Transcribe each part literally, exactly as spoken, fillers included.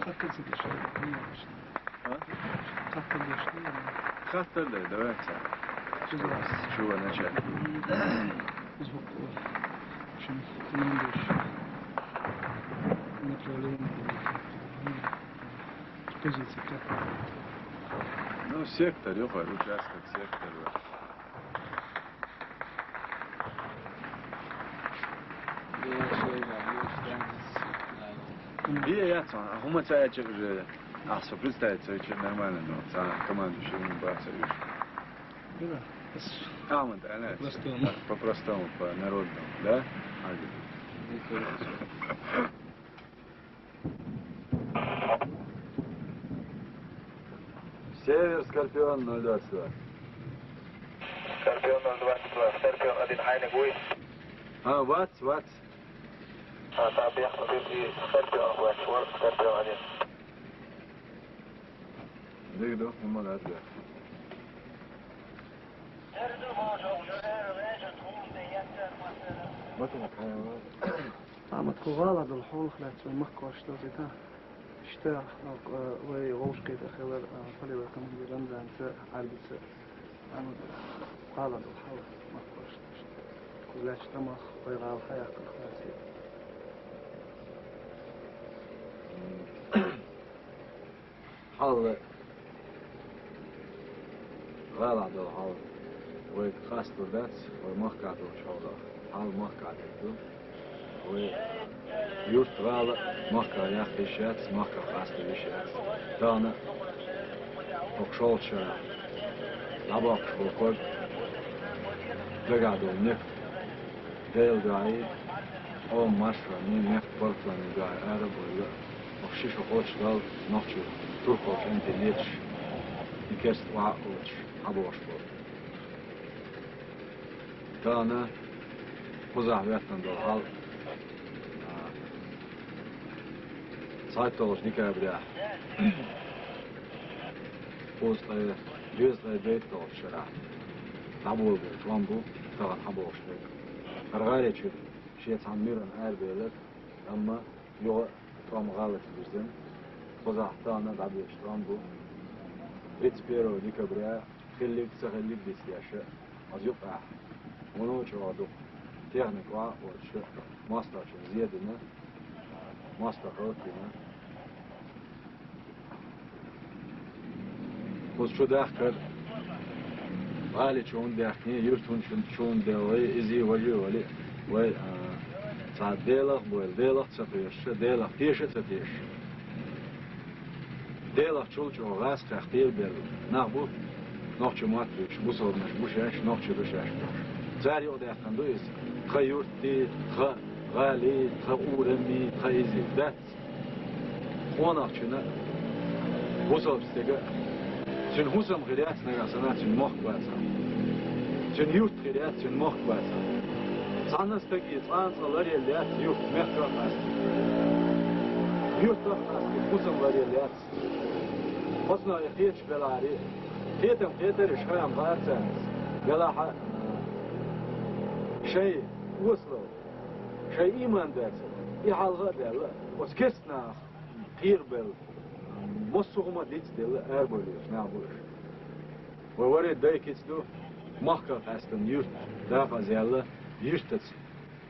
Хаттар ца деш, а? Хаттар деш, да? Хаттар дай, давай, ца. Чего начать? Звук. В общем, командуешь направление, позиция как? Ну, сектор, ёпа, участок, сектор, вот. Бе яц, а хӀума ца аьлча уже, а, со представиться вообще нормально, но ца командующий ему баца уж. Да, да. Там вот, она, по-простому. По-простому, по-народному, да? Ага. Север, Скорпион, ноль двадцать два. Скорпион ноль двадцать два, Скорпион один, Хайнек Уит. А, вац, вац. А, там бехту библи, Скорпион, вац, вот, Скорпион один. Дыгду, ему надо. Батон, а, Амма тхо гӀала долу хьолах лаьцна вай махкахошна дозийта. Иштта, а, вай вовшахкхетар хилар, а, полевой командир Рамзанца, Ӏарбица. Амма гӀала долу хьал махкахошна. Кхуза лаьтташ тӀамах вай гӀала хьаяьккхина хилац. Хьал, гӀалахь долу хьал вайга къастор дац, вай махкахь долчу хьолах. Хьал махкахь дерг ду. Вай юрт, гӀала махкахь яккха йиш яц, махкахь къастор йиш яц. Тахана хӀокху шолгӀачу шарахь дӀабоккхуш болу ког дагахь долу некъ Делан дуьхьа, къоман маршонний, мехкан паргӀатонний дуьхьа ара а бовла, хӀокху шиша кхочушдала нохчийн, туркойн кӀентий леташ, и керста охьа а оцуш, хьабогӀуш болу. Тахана кхузахь хӀоьттина долу хьал, а, цхьайтталгӀачу декабрехь, кхузткъе, доьзткъе дейтталгӀачу шарахь дӀаболабелла тӀом бу тахана хьабогӀуш дерг. ХӀара гӀали чуьра шен цхьана мирана арабевлира, амма юха а тӀом гӀалатца вирзина. Кхузахь тахана дӀабоьлхуш тӀом бу тридцать первого декабря хилларг а, ца хилларг а дицдеш, оцу юкъахь вуно а чӀогӀа дукха техника охьа а оцуш, мостагӀчунна зе а дина, мостагӀа хӀоттийна. Кхуза чу дахкар, гӀали чу хӀунда даьхкина, юрт хӀунда чу, чу хӀунда делла, иза а, важа а валий, вай, а, цхьа Делах а бовла, Делах а ца тешаш, Делах теша а ца тешаш. Делах чул чӀогӀа гӀазкхех кхерабелла нах бу, нохчийн мотт буьйцуш, бусалбанаш бу шаьш, нохчий бу шаьш бохуш. Цара юкъадаьккхина ду иза. Тхан юртий, тхан гӀалий, тхан урамий, тхан изий дац. Къонахчунна, бусалба стеган, цуьнан хӀусам хир яц нагахь санна цуьнан мохк бацахь. Цуьнан юрт хир яц цуьнан мохк бацахь. Цхьана а стаге цкъа а цкъа ларъелла яц юрт мехках а къаьстина. Юьртах а къаьстина хӀусам ларъелла яц. Оцунах и кхеташ белахьара, кхетам кхетара, иш хаам бара царна. Делахь а шайн осалалла, шайн ийман доцург, и хьалха а даьлла, оцу керста нахах кхерабелла, массо а хӀума дицделла арабевлла нах бу уьш. Вай вари дай кица ду, махках къаьстина юрт дакъазъяьлла, юьртаца,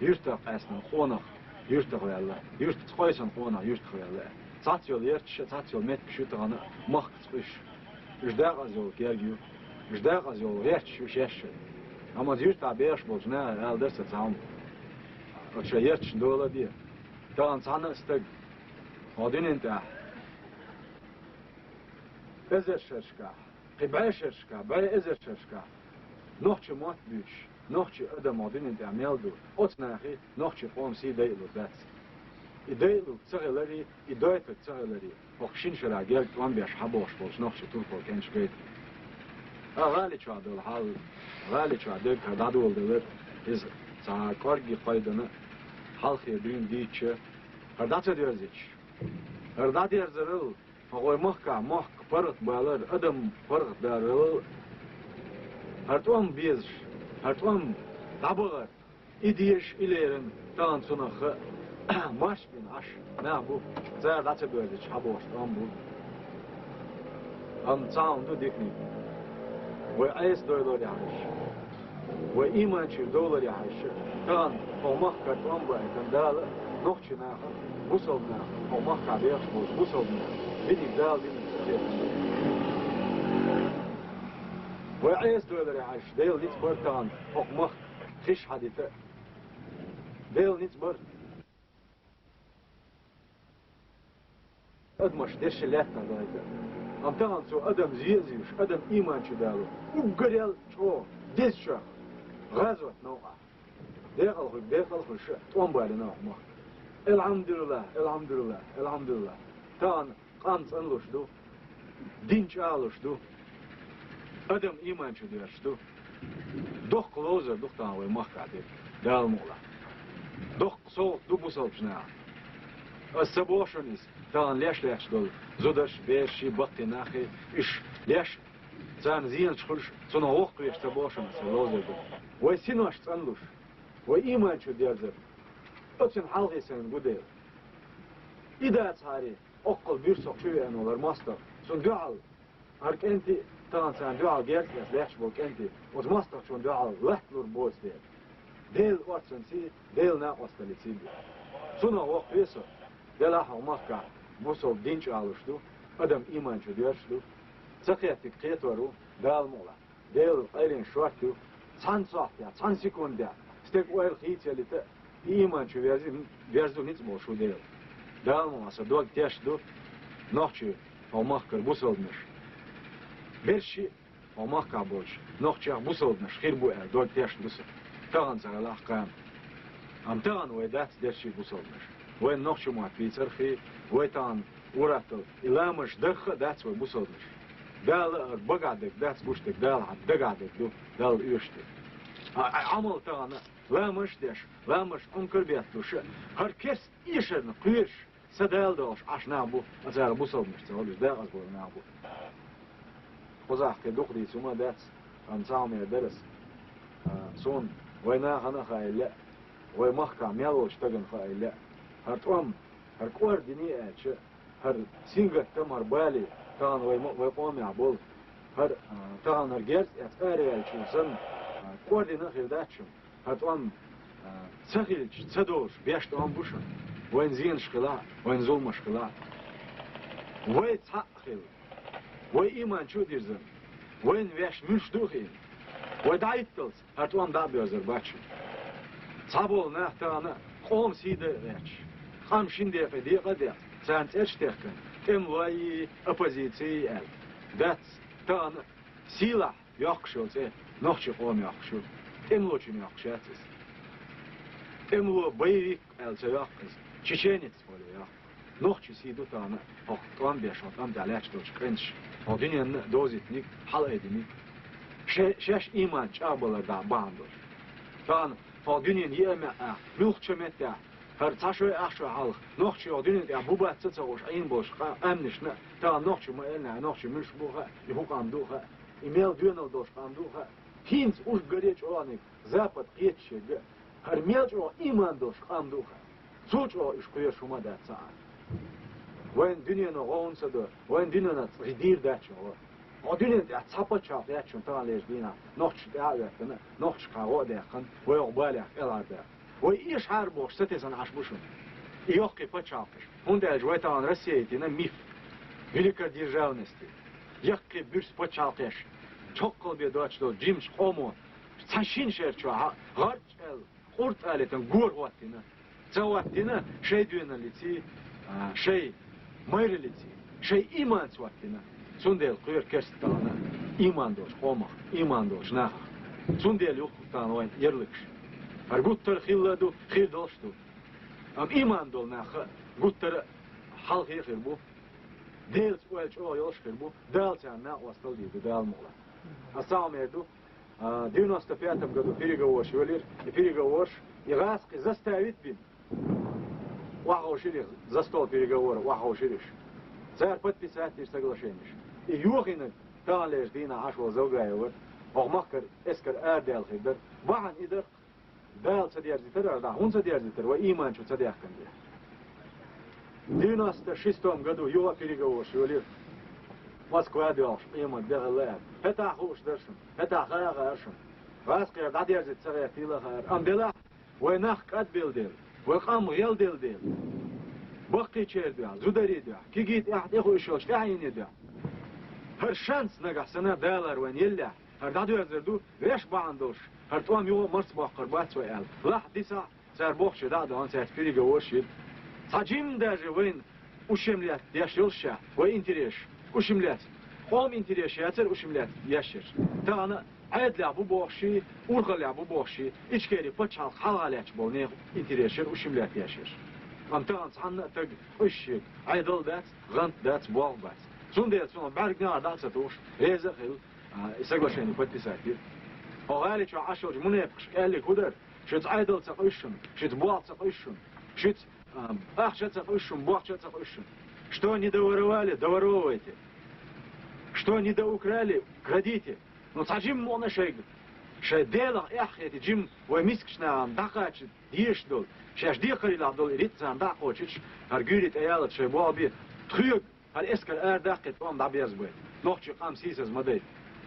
юьртах къаьстина къонах юьртах ваьлла, юьртаца къийсина къонах юьртах ваьлла. Цхьацца йолу ярташ а, цхьацца йолу меттигаш ю тахана махкаца къуьйсуш. Уьш дакъазйовлу герга ю. Уьш дакъазйовлу гӀерташ ю шаьш а. Амма оцу юьртахь бехаш болчу наха ала дара сан цхьа хӀума. Оцу шайн ярташна дола а де. Тахана цхьана а стаг хьо дуьнен тӀехь эзар шерашкахь, кхин бӀе шерашкахь, бӀе эзар шерашкахь нохчийн мотт буьйцуш, нохчийн адам хьо дуьнен тӀехь мел ду, оцу нахе нохчийн къоман сий дайалур дац. И дайалург ца хиларе, и дойтург ца хиларе, хӀокху шина шарахь герга тӀом беш хьабогӀуш болчу нохчийн, туркойн кӀенташа гайта. А гӀали чохь долу хьал, гӀали чохь дерг хӀара дӀадоладелира, иза цхьа кӀорггера кхойдина, хьалхе дуьйна дийцича, хӀара дӀа ца дерзича, хӀара дӀадерзарал, хӀокху вай махкахь мохк паргӀатбалар, адам паргӀатдарал, хӀара тӀом безаш, хӀара тӀом дӀабахар, и дезаш, и лерина, тахана цунах хаьа, Марш бина Ӏаш нах бу, цара дӀа ца доьрзича хьабохуш тӀом бу. Амма цхьа хӀума ду диканиг. Вай Ӏеса дойлоре хьаьжча, вай ийманчуьра довларе хьаьжча, тахана хӀокху махкара тӀом баийтина Дала нохчийн наха, бусалба наха, хӀокху махкахь бехаш болчу бусалба наха диниг Дала диниг ца хеташ. Вай Ӏеса дойларе хьаьжча, Делан ницкъ бара тахана хӀокху махка хиш хьадита. Делан ницкъ бара. Адамаш дерриш лаьттах дайта. Амма тахана цо адам зен а зуьйш, адам ийман чу далор, уггар ял чӀогӀа дезачех, гӀазот новкъахь, декъала хуьлуш, декъала хуьлуш тӀом балийна хӀокху махка. Элхьамдулиллах, элхьамдулиллах, элхьамдулиллах. Тахана къам цӀанлуш ду, дин чӀагӀлуш ду, адам ийман чу доьрзуш ду. Доккха ловзар ду-кх тахана вай махкахь дерг, Дала мукъ лахь. Доккха совгӀат ду бусалбачу нахана. Аса ца боху шуна иза, тахана леш лаьтташ долу зударший, бераший, баккхий нахий, уьш леш, царна зенаш хуьлуш, цунах воккхавеш ца боху шуна аса ловзар ду. Вай синош цӀанлуш, вай ийман чу дерзар, оцунна хьалхе сайна гу дела. И дацахьара, оккхул буьрса чу веана волу хӀара мостагӀа, цунна дуьхьал хӀара кӀентий, тахана царна дуьхьал герз эцна лаьтташ болу кӀентий, оцу мостагӀчунна дуьхьал латта лур боцу дела. Делан орцанций, Делан накъосталлиций бу. Цунах воккхаве со, делахь а хӀокху махкахь бусалба дин чӀагӀлуш ду, адам ийман чу доьрзуш ду. Ца кхеттиг кхетор ву, Дала мукъ лахь. Делан къайлина шорта ю. Цхьана сохьтехь, цхьана секундехь стеган ойла хийцаялита, и ийман чу верзи-, верзо ницкъ болуш ву Дела. Дала ма аса дог тешна ду нохчий, хӀокху махкара бусалбанаш. Берриш а хӀокху махкахь болчу нохчех бусалбанаш хир бу аьлла дог тешна ду сан. Тахана ца хилахь кхана. Амма тахана вай дац дерриш а бусалбанаш. Вайн нохчийн мотт бийцарх а, вай тахана ур-атталла и ламазаш дарх а дац вай бусалбанаш. Дала а багахь дерг дац гуш дерг, Дала хьан дагахь дерг ду, Далла оьшуш дерг. А, а, Ӏамал тахана ламазаш а деш, ламазаш Ӏункар а бетталуш, хӀара керста эшарна кхоьруш, са Дала догӀуш Ӏаш нах бу, аса цара бусалбанаш ца хуьлуш, декъаза болу нах бу. Кхузахь кхин дукха дийца хӀума дац, амма цхьа хӀума эр дара аса. А, суна вай нахана а хаийла лаьа, вай махкахь мел волчу стагана хаийла лаьа. ХӀара тӀом, хӀара кӀордине а аьлча, хӀара сингаттам, хӀара бале, тахана вай ма-, вай къомехь болу, хӀара, а, тахана хӀара герз эцна араваьллачунна санна, а, кӀордина а хир дац шуна. ХӀара тӀом, а, ца хилча, ца долуш, беш тӀом бу шуна. Вайна зенаш хилахь а, вайна зуламаш хилахь а. Вай цхьаъ хилла. Вай ийман чу а дирзина. Вайна ваьш муьлш ду а хиъна. Вай дӀахӀитталц, хӀара тӀом дӀа а боьрзур бац шуна. Цхьаболу нах тахана къоман сий дан а гӀерташ, къам шина декъе декъа а декъна, царна цӀераш а техкина, тӀемалой, оппозиций аьлла. Дац, тахана сийлахь йоккхуш йолу цӀе нохчийн къоман йоккхуш ю. ТӀемалочун йоккхуш яц иза. ТӀемало боевик аьлла ца йоккху иза. Чеченец олий йоккху. Нохчийн сий ду тахана хӀокху тӀом беш, хӀокху тӀом тӀехь лаьтташ долчу кӀенташа, хӀокху дуьненна а довзийтиниг, хьалаайдиниг. Ше-, шаьш ийман чӀагӀбалар дӀа бахьана долуш. Тахана хӀокху дуьненан еа маьӀӀехь, муьлххачу меттехь, хӀара цхьа шой, ах шой хьалха, нохчий хӀокху дуьнен тӀехь бу бац ца хууш Ӏийна болчу къа-, къаьмнашна а, тахана нохчий ма-, эллинехь, нохчий муьлш бу хаьа, и хӀун къам ду хаьа, и мел доьналла долуш къам ду хаьа. ХӀинца уж гаре чӀогӀаниг, Запад кхеташ ерг а, хӀара мел чӀогӀа ийман долуш къам ду хаьа. Цул чӀогӀа уьш кхоьруш хӀума дац цхьа а. Вайн дуьнено гӀо хӀунда ца до, вайн дуьненах цкъа дийр дац шуна гӀо. Хьо дуьнен тӀехь цхьа пачхьалкх яц шуна таханлерчу дийнахь, нохчашна тӀе а гӀоьттина, нохчашка гӀо а даьккхина, вай хӀокху балех кӀелхьардаьккхина. Вай эшхьара бохуш сатесна Ӏаш бу шуна и йоккхий пачхьалкхаш. ХӀунда аьлча вай тахана Россия йитина миф великодержавности. Яккхий буьрса пачхьалкхеш, чоккхал бен доцуш долу жимачу къомо, цхьа шина шер чохь гӀарч аьлла, къурт алийтина гора хӀоттийна. Ца хӀоттийна шайн доьналлиций, а, шайн майраллиций, шайн ийманца хӀоттийна. Цундела кхоьру керста тахана ийман долчу къомах, ийман долчу нахах. Цундела ю-кх тахана вайн ярлыкаш. ХӀара гуттар а хилла а ду, хир долуш а ду. Амма ийман долу нах гуттар а хьалхе а хир бу, Делаца ойла чӀогӀа йолуш а хир бу, Дала царна накъосталла дийр ду, Дала мукъ лахь. Аса цхьа хӀума эр ду, а, девяносто пятом году переговораш йолийра, и переговораш, и гӀазкхий заставить бина. Охьаховшийра их, за стол переговоров охьаховшийра уьш. Цара подписать дира соглашенеш. И йохийнарг таханлерчу дийнахь Ӏаш волу Завгаев вара, хӀокху махкара эскар арадаьлла хир дара. Бахьана и дара. Дала ца дерзийтар ара дӀа, хӀунда ца дерзийтар, вай иман чу ца даьккхина де. Девяносто шестом году юха а переговораш йолийра. Москва доьлхуш, Ӏемад бехалла аьлла. ХӀетахь хууш дара шуна, хӀетахь хаа а хаара шуна. ГӀазкхера дӀадерзийта ца гӀертийла а хаара. Амма делахь, вай нах кӀадбелла дела, вай къам гӀелделла дела, баккхийчеран дуьхьа, зударийн дуьхьа, кегий тӀехь тӀехуъуш йолчу тӀаьхьенийн дуьхьа. ХӀара шанс нагахь санна Дала хӀара вайна еллехь, хӀара дӀадоьрзур ду, вешан бахьана долуш, хӀара тӀом юха а марсабоккхур бац вай аьлла. Лахь дисахь, цара бохучу дӀа а дахана, цаьрца переговораш йира. Цхьа жимма даже вайна ушамлет деш йолуш ша, вай интересаш ушамлет. Къоман интересаш яцара ушамлет еш ерш. Тахана Ӏедалехь бу бохуш, урхаллехь бу бохуш, Ичкери пачхьалкх хьалха лаьтташ болу нехан интересаш яра ушамлет еш ерш. Амма тахана цхьанна а таг къуьйсуш шега Ӏедал дац, гӀант дац, болх бац. Цундела цунах бӀаьрг негӀар дӀа а ца тухуш, реза а хилла, а, и соглашение подписать дира. Хьо гӀали чохь Ӏаш йолчу мунепакхашка аьллиг хӀун дара? Шуьца Ӏедал ца къуьйсу шуна, шуьца болх ца къуьйсу шуна, шуьца, а, ахча ца къуьйсу шуна, бохча ца къуьйсу шуна. Что не доворовали, доворовывайте. Что не доукрали, крадите. Ну, цхьа жимма мукъана шайга, шайн Делах эхь а хетий, жимма вай мискачу нахана дӀакхача дезаш долу, шаьш декхарийлахь долу и рицкъ царна дӀа а кхочуьйтуш, хӀара гуьйре тӀеяллалц шайн болх бе, тхоьга хӀара эскар арадаккхий, тӀом дӀаберзабайта. Нохчийн къам сийсаз ма дайта.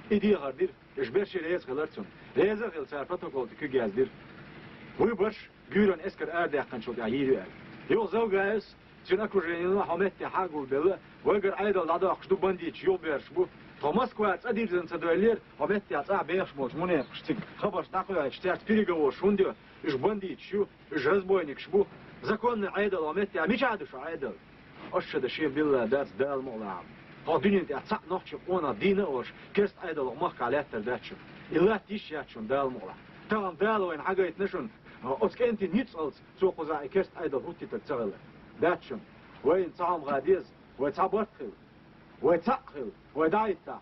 И дехар дира, уьш берриш реза хилира цунна. Реза а хилла, цара протокол тӀе куьг яздира. Вуй барш, гуьйранна эскар арадаьккхинчул тӀаьхьа йийр ю аьлла. Юха Завгаевс, цуьнан окруженино хьо меттехь хьагулбелла, вайгара Ӏедал дӀадоккхуш ду, бандиташ юхаберш бу. Тхо Москва цӀа дирзина ца дойллера, хьо меттехь цӀахь бехаш болчу мунепакхаш цига хабарш дӀакхоьхьуьйтуш, цаьрца переговораш хӀунда йо? Уьш бандиташ ю, уьш разбойникаш бу. Законный Ӏедал хьо меттехь мичахь ду шун Ӏедал? Аш ша дан шен билла дац Дала мукъалахь. Хьо дуьнен тӀехь цхьаъ нохчийн къонах дийна а волуш, керста Ӏедал хьо махкахь лаьттар дац шуна. И латта йиш яц шуна Дала мукъалахь. Тахана Дала вайна хьагайтина шуна, оцу кӀентан ницкъалц цо кхузахь и керста Ӏедал хӀуттуьйтур ца хилар. Дац шуна. Вайна цхьа хӀума хаа деза, вай цхьа барт хила, вай цхьаъ хила, вай дӀахӀиттахь.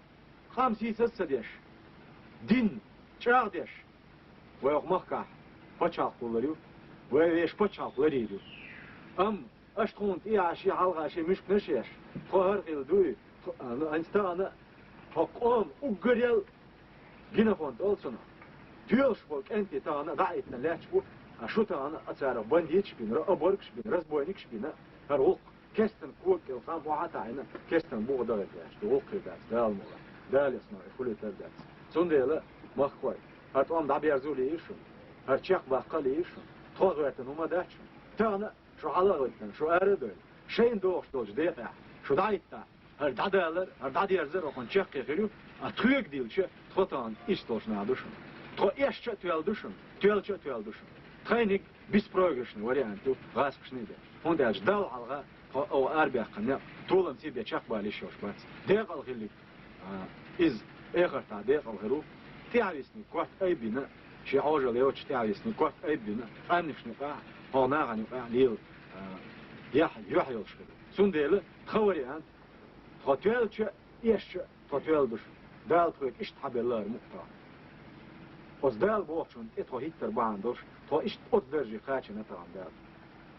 Къам сийсаз а ца деш, дин чӀагӀдеш, вай оха махкахь пачхьалкх хулар ю, вай вешан пачхьалкх ларийр ю. Амма аша тхуна тӀехьа шен хьалха шен муьшканаш а еш, тхо хӀара хила дуй, тхо, а, ну, хӀинца тахана хьо къоман уггар ял генофонд олу цунах. Тоьлуш болу кӀентий тахана дӀа а хӀиттина лаьтташ бу, а шу тахана а царах бандиташ а бина, оборгаш а бина, разбойникаш а бина, хӀара гӀуллакх. Кестан кога кӀел хан охьа а таӀийна, кестан буха дахийта лаьтташ ду, гӀуллакх хир дац, Дала мукъалахь. Дала ясна и хуьлуьйтур дац. Цундела, махкахой, хӀара тӀом дӀаберзо а лийра шуна, хӀара чекхбаккха а лийра шуна, тхо а гӀоьртина хӀума дац шуна. Тахана шу хьала а гӀоьттина, шу ара а дойла, шайна догӀуш долчу декъехь шу дӀахӀиттахь, хӀара дӀадалар, хӀара дӀадерзар окхунна чаккхе хир ю, а тхоьга дилча, тхо тахана иштта долуш нах ду шуна. Тхо эшча а тоьлла ду шуна, тоьллача а тоьлла ду шуна. Тхайниг беспроигрышный вариант ю, гӀазкхашний а бен. ХӀунда аьлча Далла хьалха тхо оха арабаьккхина некъ толам сий бен чекхбала йиш йолуш бац. Декъала хиллиг, а, иза эхартахь декъала хир ву. ТӀаьхьависниг корта айбина, шен Ӏожалла йоцуш тӀаьхьависниг корта айбина, къаьмнашна юкъахь, хьо нахана юкъахь лела, а, яхь, юьхь йолуш хир ву. Цундела тхан вариант, тхо тоьллача а, эшча а тхо тоьлла ду шуна. Дала тхоьга иштта хьабелла хӀара мукъа тахана. Оцу Дала бохучунна тӀе тхо хӀиттар бахьана долуш, тхо иштта оцу дарже кхачийна тахана Дала.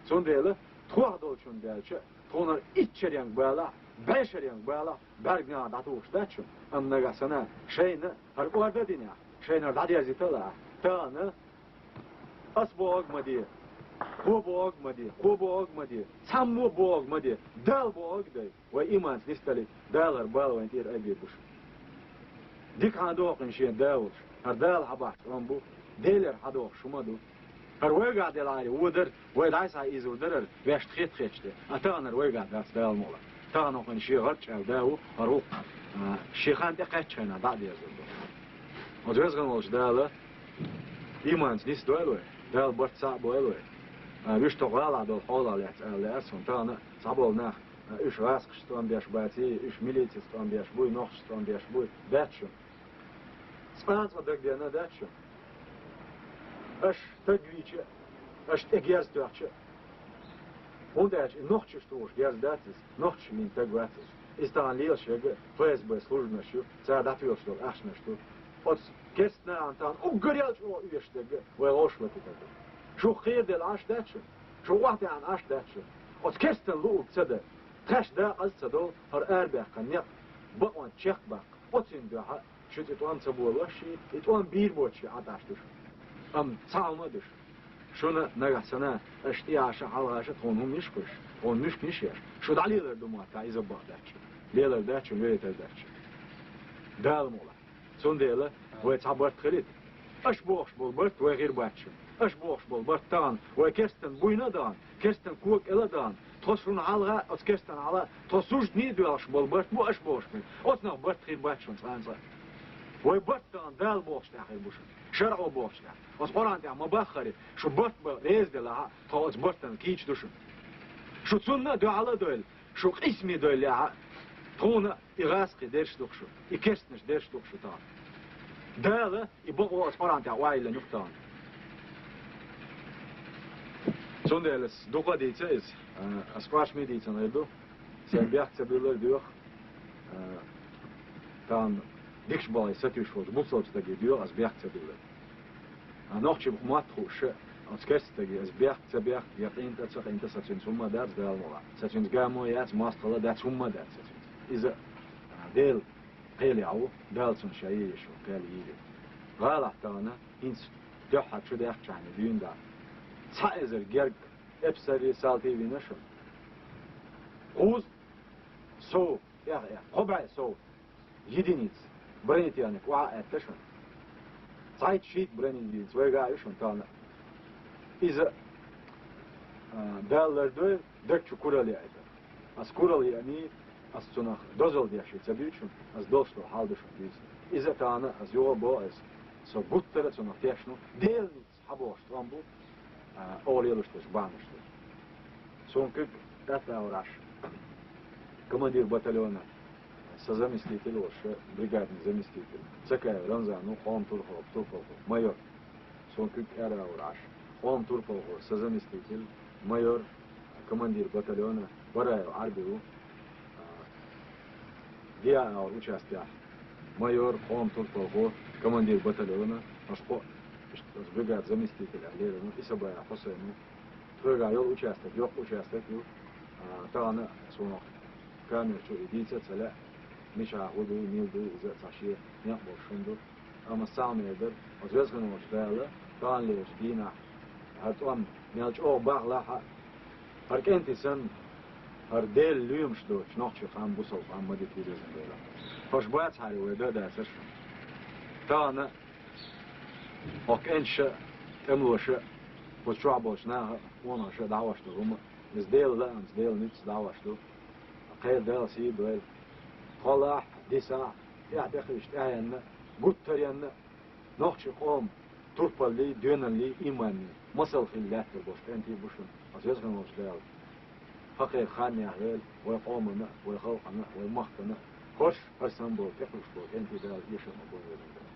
Цундела тхох долчунна даьлча, тхуна итт шаренга балахь, бӀе шаренга балахь, бӀаьрг негӀар дӀатухуш дац шуна, амма нагахь санна шайна хӀара кӀорда а динехь, шайна хӀара дӀадерзийта а лаахь, тахана ас бохург ма де, кхо бохург ма де, кхо бохург ма де, цхьаммо бохург ма де, Дала бохург а дай. Вай иманца нисдалийта, Дала хӀара бала вайна тӀера айбийр бу шуна. Дика хьан дохийна шен да волуш, хӀара Дала хьабахьа тӀом бу, Делера хьадохуш хӀума ду. ХӀара вайгахь делахьара, вон дара, вай дӀасхьа иза ву дарара, ваьшна хетта хеташ де. А таханара вайгахь дац Дала мукъалахь. Тахана хӀокхуьнан шен гӀарчӀаьлла да ву, хӀара ву, а, шен хан тӀекхаьчча хенахь дӀа а дезар ду. Оцу везган волчу Дала иманца нисдойла вай, Дала барт схьа а бойла вай. А, вуьш тхо гӀалахь долу хьолах лаьцна ала лаьара суна, тахана цхьаболу нах, а, уьш гӀазкхашца тӀом беш баций, уьш милицеца тӀом беш буй, нохчашца тӀом беш буй, дац шуна. Цкъа а цкъа дагадеана дац шуна. Аша стаг вийча а, аша тӀе герз тоьхча а. ХӀунда аьлча и нохчаш тухуш герз дац иза, нохчаш вийна стаг вац иза. Иза тахана лелаш ерг ФСБ службанаш ю, цара дӀатоьхуш долу ахчанаш ду. Оцу керста нахана тахана уггар ял чӀогӀа оьшуш дерг вай вовшахлатийтар ду. Шух кхераделла Ӏаш дац шуна, шух охьатаьӀна Ӏаш дац шуна. Оцу керстан луург ца дан, тхаьш дакъаза ца довла, хӀара арабаьккхина некъ бакъонца чекхбаккха. Оццуьнан дуьхьа шуьца и тӀом ца болош, и тӀом бийр боцуш Ӏа тӀаш ду шуна. Амма цхьа хӀума а ду шуна. Шуна нагахь санна, аша тӀехьаша, хьалхаша тхуна хӀума йиш кхуьш, тхуна нуьшканаш еш. Шу дӀалелар ду ма, та иза бакъ даьчча. Лелар даьчча, вейтар даьчча. Дала мукъ лахь. Цундела вай цхьа барт хилийта. Аша бохуш болу барт вай хир бац шуна. Аша бохуш болу барт тахана вай керстан буйна а дахана, керстан кога кӀел а дахана, тхо шуна хьалха, оцу керстан хьала, тхо суждане а доьлхуш болу барт бу аша бохуш бен. Оцунах барт хир бац шуна цкъа а цкъа. Вай барт тахана Дала бохуш тӀехь хир бу шуна. ШарӀо бохуш тӀехь. Оцу Къуръан тӀехь ма баххара, шу барт бан реза делахь а, тхо оцу бартана кийча ду шуна. Шу цунна а дуьхьал а дойла, шу къийсаме дойла лахь а, тхуна и гӀазкхий дерш ду-кх шу, и керстанаш дерш ду-кх шу тахана. Дала и бакъо оцу Къуръан тӀехь охьайиллина ю-кх тахана. Цундела ас дукха а дийца иза, а, ас кхошме а дийцина хир ду, сайн бехк ца буьллар доьху, а, тахана дикачу балхе сатуьйсуш волчу бусалба стаге доьху ас бехк ца буьллар. А нохчийн мотт хууш, оцу керста стаге ас бехк ца бехк, я къинтӀа а ца къинтӀа, сан цуьнца хӀумма а дац, Дала мукъ лахь. Сан цуьнца гамо яц, мостагӀалла дац, хӀумма а дац сан цуьнца. Иза, а, Делан кхелехь ву, Дала цунна ша еш ву, кхел йийр ю. ГӀалахь тахана, хӀинца дуьххьара чу даьхначхьана дуьйна дӀа. Цхьа эзар герга эпсарий, салтий вина шуна. Кхузза сов, эхь-эхь, кхо бӀе сов единица бронетехника охьа а аьтта шуна. Цхьайтта-шийтта бронеединица вайга а ю шуна тахана. Иза, а, Дала лардойла, даг чу куралла яийтар. Ас куралла еаний, ас цунах дозалла деш ю ца дуьйцу шуна, ас долуш долу хьал ду шуна дуьйцу. Иза тахана ас юха а боху ас, со гуттара а цунах тешна ву, Делан ницкъ хьан бохуш тӀом бу, а, оха лелаш долчу бахьанаш ду. Суна куьг атта а вара Ӏаш, командир батальона, сан заместитель волуш, бригадный заместитель, Цакаев Рамзан ву, къоман турпалхо, турпалхо, майор. Суна куьг ара а вара Ӏаш, къоман турпалхо, сан заместитель, майор, командир батальона, Бараев Ӏарби ву, а, Диа агӀор участехь майор, къоман турпалхо, командир батальона, аша кхоъ, иштта оцу бригада заместитель аьлла лерина, Исабаев Хьусайн ву. Тхоьгахь йолу участок, йоккха участок ю. А, тахана суна камера чу и дийца а ца лаьа, мичахь хӀун ду, мила ду, иза а цхьа шен некъ болуш хӀума ду. Амма ас цхьа хӀума эр дара, оцу веза хин волчу Дала, таханлерчу дийнахь, хӀара тӀом мел чӀогӀа бахалахь а, хӀара кӀентий санна, хӀара Делан лоьмаш доцуш нохчийн къам, бусалба къам ма дитийла везан Дела. Хьош бацахьара вай дан а дацара шуна. Тахана хӀокху кӀенташа а, тӀемалоша а, кхуза чохь болчу наха а, къонаша а дӀахьош ду хӀума, иза Делан лаамца, Делан ницкъаца дӀахьош ду. Кхел Дала сий а дойла. Тхо лахь а, дисахь а, тӀаьхьа тӀекхуьуш тӀаьхьенна а, гуттаренна а, нохчийн къоман турпаллий, доьналлий, ийманний масал хилла лаьттар болуш кӀентий бу шуна, оцу веза хин волчу Дала. Хьакхайкха хан яхь вела, вай къомана а, вай халкъана а, вай махкана а, хӀорш а, хӀара санна болу, тӀекхуьуш болу кӀентий Дала эшам а бу везан Дала.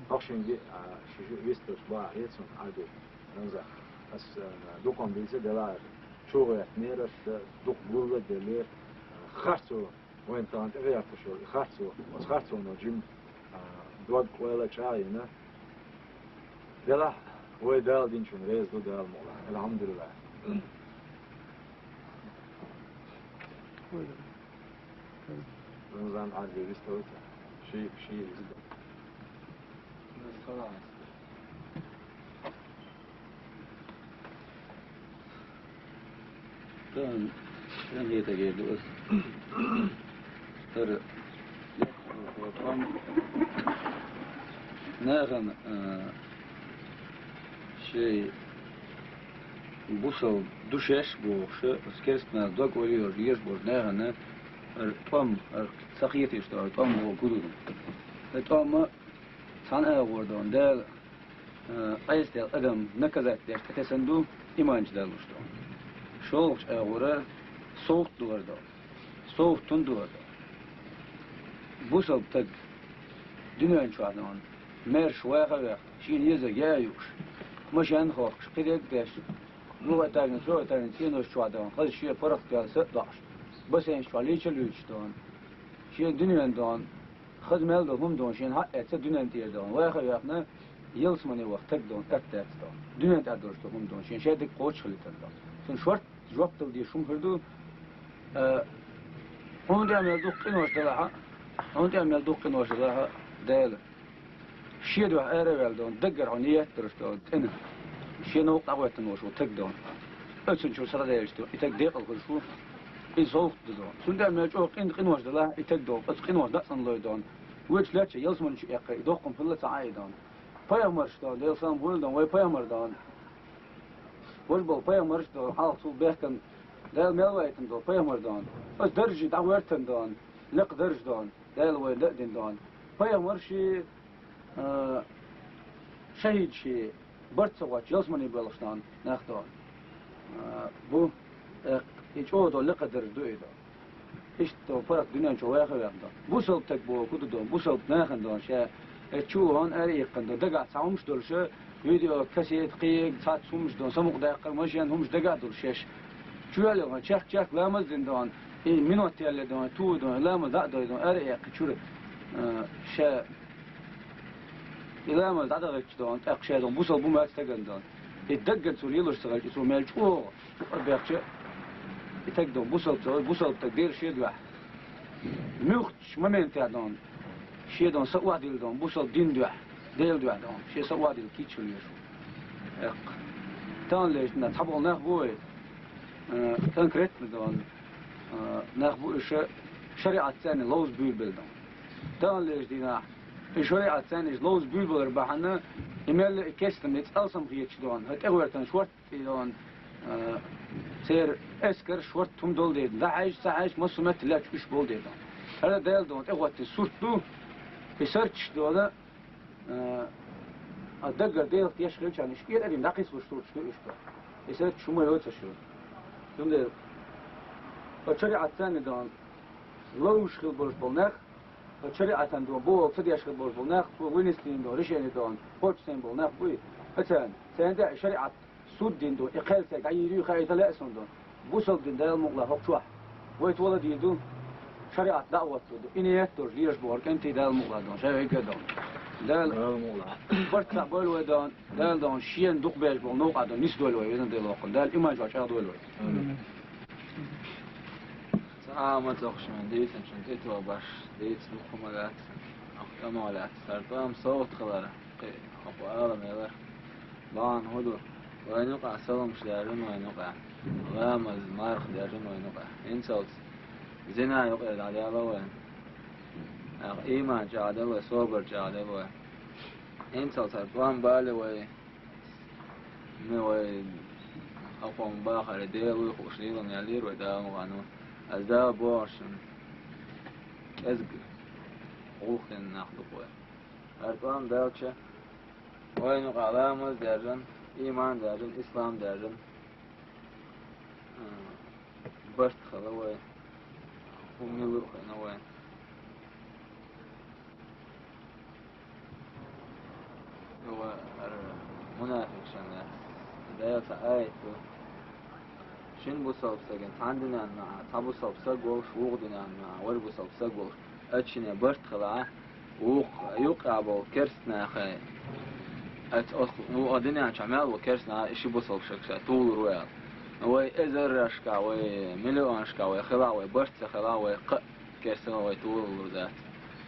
Хьо шинга а, ши жиъ висталш бахьа хьецунна Ӏарби Рамзан. Ас, а, дукха ма дийца делахь а, чу гӀоьртинера аш, дукха гулла а деллера, а, харцо, вайна тахана тӀегӀерташ йолу и харцо, оцу харцоно жима, а, дог къоьлла а чӀагӀйина. Делахь, вай Дала динчунна реза ду, Дала мукъ лахь. Алхьамдулиллахь. Рамзан Ӏарби висталица. Ши, ши иза. Тан, тан хетаге ду ас. ХӀара нахана, а, шайн бусалба ду шаьш бохуш, ас керстанал дог ойла йолуш езаш болчу нахана хӀара тӀом, хӀара ца хеташ долу тӀом вогӀу гулам. ХӀара тӀом а цхьана агӀор дон Дала, а, къайсадаьлла адам наказать деш тӀетесна ду, иманчу даллуш ду. ШолгӀачу агӀора совгӀат ду хӀара ду. СовгӀат хӀунда ду хӀара ду? Бусалба стаг дуьнен чохь ду хьуна, маьрша ваха а ваьхна, шена езарг яа а юуш, машен а хохкуш, кхидерг а деш, юха а тайна, чу а тайна, цӀенош чохь ду хьуна, хаза шен паргӀат ваьлла са а доӀуш, бассейнаш чохь лийча а луьйчуш ду хьуна, шен дуьнен ду хьуна, хаза мел долу хӀума ду хьуна, шена хьаэцна дуьнен тӀера ду хьуна, ваха а ваьхна, ялсамане ваха стаг ду хьуна, атта дац ду хьуна, дуьнен тӀехь долуш долу хӀума ду хьуна, шен шадерг кхочушхилийтар ду хьуна. Цунна шорт жоп дала дезаш хӀума хир ду, а, хьуна тӀехь мел дукха къинош далахь а, хьуна тӀехь мел дукха къинош далахь а, Дала шен дуьхьа ара а ваьлла ду хьуна, даггара хьуна еттарш ду хьуна, тӀена. Шен новкъа дӀагӀоьттина волуш ву таг дон. Оцун чуьра садаьлча дон, и таг декъал хуьлуш ву. И совгӀат ду дон. Цундела мел чӀогӀа къин къинош делахь, и таг дон, оцу къиношна дӀа а цӀанлой дон. Вуьйцуш лаьттачу ялсамани чу эккхий, и доккха хӀума хилла ца Ӏа и дон. Пайхамарш дон, Делан салам хуьлда дон, вай пайхамар дон. Важа болу пайхамарш дон, хьалха цул бехкан Дала мел вайтина дон, пайхамар дон. Оцу даржий дӀагӀоьртина дон, лекха дарж дон, Дала вайна дан а дина дон. Пайхамарший, а, шахӀидший, барт ца хӀоттош, ялсамани боьлхуш дон, нах дон. А, бу, э, и чӀогӀа дон, лекха дарж ду и дон. Иштта дон, паргӀат дуьнен чу ваха веана дон. Бусалба таг боху ду дон, бусалба нахана дон, ша, э, чу вон ара иккхина дон, дагахь цхьа хӀумаш долуш, видео, кассета, кхиъ, цхьацца хӀумаш дон, самукъадаьккхар, машен хӀумаш дагахь долуш шаьш. Чу ваьлла вон, чехка-чехка ламаз а дина дон, и минот яьлла дон, ту дон, ламаз дӀа а дой дон, ара а эккхи чуьра, э, ша, и ламаз дӀадахийтча дон, тӀаккха ша дон, бусалба бу моьтту стагана дон. И даггара цо лелош ца хилча, и цо мел чӀогӀа, чӀогӀа бехча, и таг дон, бусалба ца, бусалба таг дера шен дуьхьа. Муьлххачу моментехь дон, шен дон са охьадилла дон, бусалба дин дуьхьа, Делан дуьхьа дон, шен са охьадилла кийча хила везаш ву. Эккха. Таханлерчу дийнахь цхьаболу нах бу вай, э, конкретно дон, э, нах бу уьш шариӀат царна ловза буьйлабелла дон. Таханлерчу дийнахь и шариӀат царна иза ловза буьйлабалар бахьана, и мелла а и кестам, и цӀалсам хеташ дон, хӀара тӀегӀоьртан шорт И дон, а, церан эскар шорта хӀума долу дедана. ДӀахьаьжча, ца хьаьжча, массо а метта лаьтташ уьш болу дедана. ХӀара Дала дон тӀехӀоттина сурт ду, и сарчаш дона, а, а даггара Делах теш хилчарна, уьш кӀера а дина, дӀакхийсалуш сурташ ду уьш дон. И сарчаш хӀума йоцуш ю. Цундела, хӀара шариӀат царна дон, ловзуш хила болуш болу нах, хӀара шариӀатан дон, боху ца деш хила болуш болу нах, цо вынесли дон, решение дон, кхочуш сайн болу нах буй, хӀара царна. Царна тӀе а шариӀат Суд дина ду, и кхел цаьрга дӀайийр ю хаийта лаьа суна ду. Бусалба дин Дала мукъалахь хӀокху чохь. Вай тола дийр ду, шариӀат дӀа а хӀоттур ду. И ниет долуш лелаш бохура кӀентий Дала мукъалахь дон, ша вегга а дон. Дала Дала мукъалахь. Барт цхьаъ бойла вай дон, Дала дон, шена дукха беш болу новкъа дон, нисдойла вай, везан Дела воккхун. Дала иман чохь чӀагӀдойла вай. Амин. Ца а ма цоху шуна, дийцинчун тӀе тобаш, дийца дукха ма дац, ахь тӀамо лаьцна, сара тӀом совгӀат хилара. Кхин хӀокху алам ялар. Бахьана хӀун ду? Вайна юкъахь саламаш даьржина вайна юкъахь. Ламаз, марха даьржина вайна юкъахь. ХӀинцалц зина юкъера дӀадаьлла вайна. Ахь ийман чӀагӀделла вай, собар чӀагӀделла вай. ХӀинцалц хӀара тӀом бале вай. Ме вай хӀокхунна бахаре Дела вуй хууш лелам яьллера вай Дала мукъана. Аса Дала бохуршна кӀезиг гӀуллакх дина нах ду вай. ХӀара тӀом даьлча, вайна юкъахь ламаз даьржина, ийман даьржина, ислам даьржина, а, барт хила вай, хӀума мила а хиъна вай. Вай хӀара мунафикъашна Дала цхьа аят ду. Шина бусалба стагана цхьана динан маьӀа, цхьа бусалба стаг волуш, вукху динан маьӀа, важа бусалба стаг волуш, оцу шине барт хилахь, вукху юккъехь болу керстанахе, оцу, оцу вукху динан чохь мел ву керстанахе, и ши бусалба стаг ша тухур ву аьлла. Вай эзаршкахь, вай миллионашкахь, вай хилахь, вай барт ца хилахь, вай кхаъ керстанахе вай тухур дац.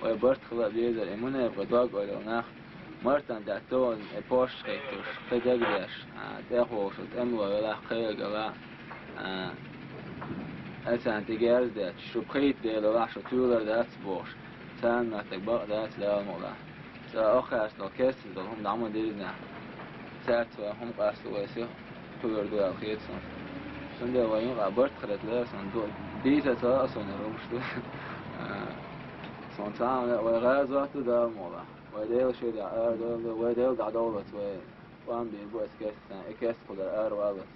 Вай барт хила а безара, и мунепакъий дог ойла йолу нах, Мартан тӀехь тохана и пост хийтталуш, кхин дагадеш, а, тӀехволуш, тӀемало велахь, кхел а гала, а, аса царна тӀе герз детташ, шу пхийтта Дела велахь, шу туьйлар дац бохуш, царна меттиг бакъ дац Дала мукъалахь. Цкъа охьахаьрца долу кестта долу хӀума дӀа ма дирзинехь. Цаьрца вайн хӀума къастало вай сиха кхоьрур ду аьлла хета суна. Цундела вайн юкъахь барт хилийта лерина ду, дийца ца лаьа суна хӀара хӀумаш ду. А, суна цхьа а вай гӀазот ду Дала мукъалахь. Вай Делан шарӀехь арадовла, вай Дела дӀадовллалц, вай тӀом бийр бу аса кестта, и кестта кху дара араваллалц.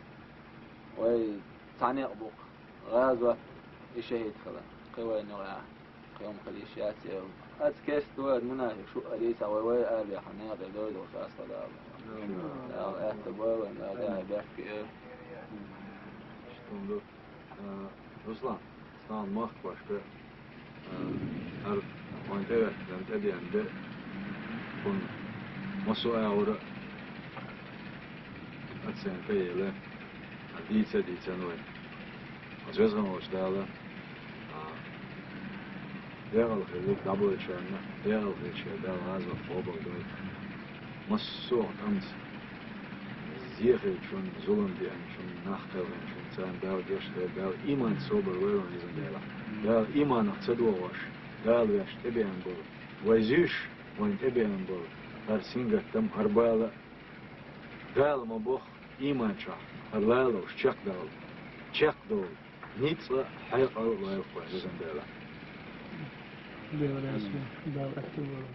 Вай цхьа некъ бу-кх, гӀазот, и шахӀид хила, кхин вайна юкъахь кхин хӀума хила йиш яц аьлла. Аса кестта вай мунафикъаш а дийца, вай, вай арабаьхна некъа тӀе дойдалуш аса Дала. Дала аьтто бойла вайна, Дала тӀаьхье беркате йойла. Иштта хӀума ду. А, Руслан, сан махкахошка, а, хӀара вайн тӀеветтина тӀедеана де, хӀунда массо а агӀора оценка а елла, а, дийца а дийцина вай. Аса веза волчу Дала, а, дегӀал хилла дӀабойтучарна, дегӀал хилча Дала гӀазот къобалдойла. Массо а тӀамца Дехийчун, зулам деанчун, нах кхелхинчун царна Дала гешт дойла, Дала иман собар лойла везан Дала. Дала иманах ца догӀош, Дала ваьш тӀебеана болу, вай зуьйш вайн тӀебеана болу, хӀара сингаттам, хӀара бала а, Дала ма бохху, иман чохь хӀара лалуш чекхдовла, чекхдовла, ницкъ а, хьекъал а лойла вайн везан Дала. Дала аьтту вара.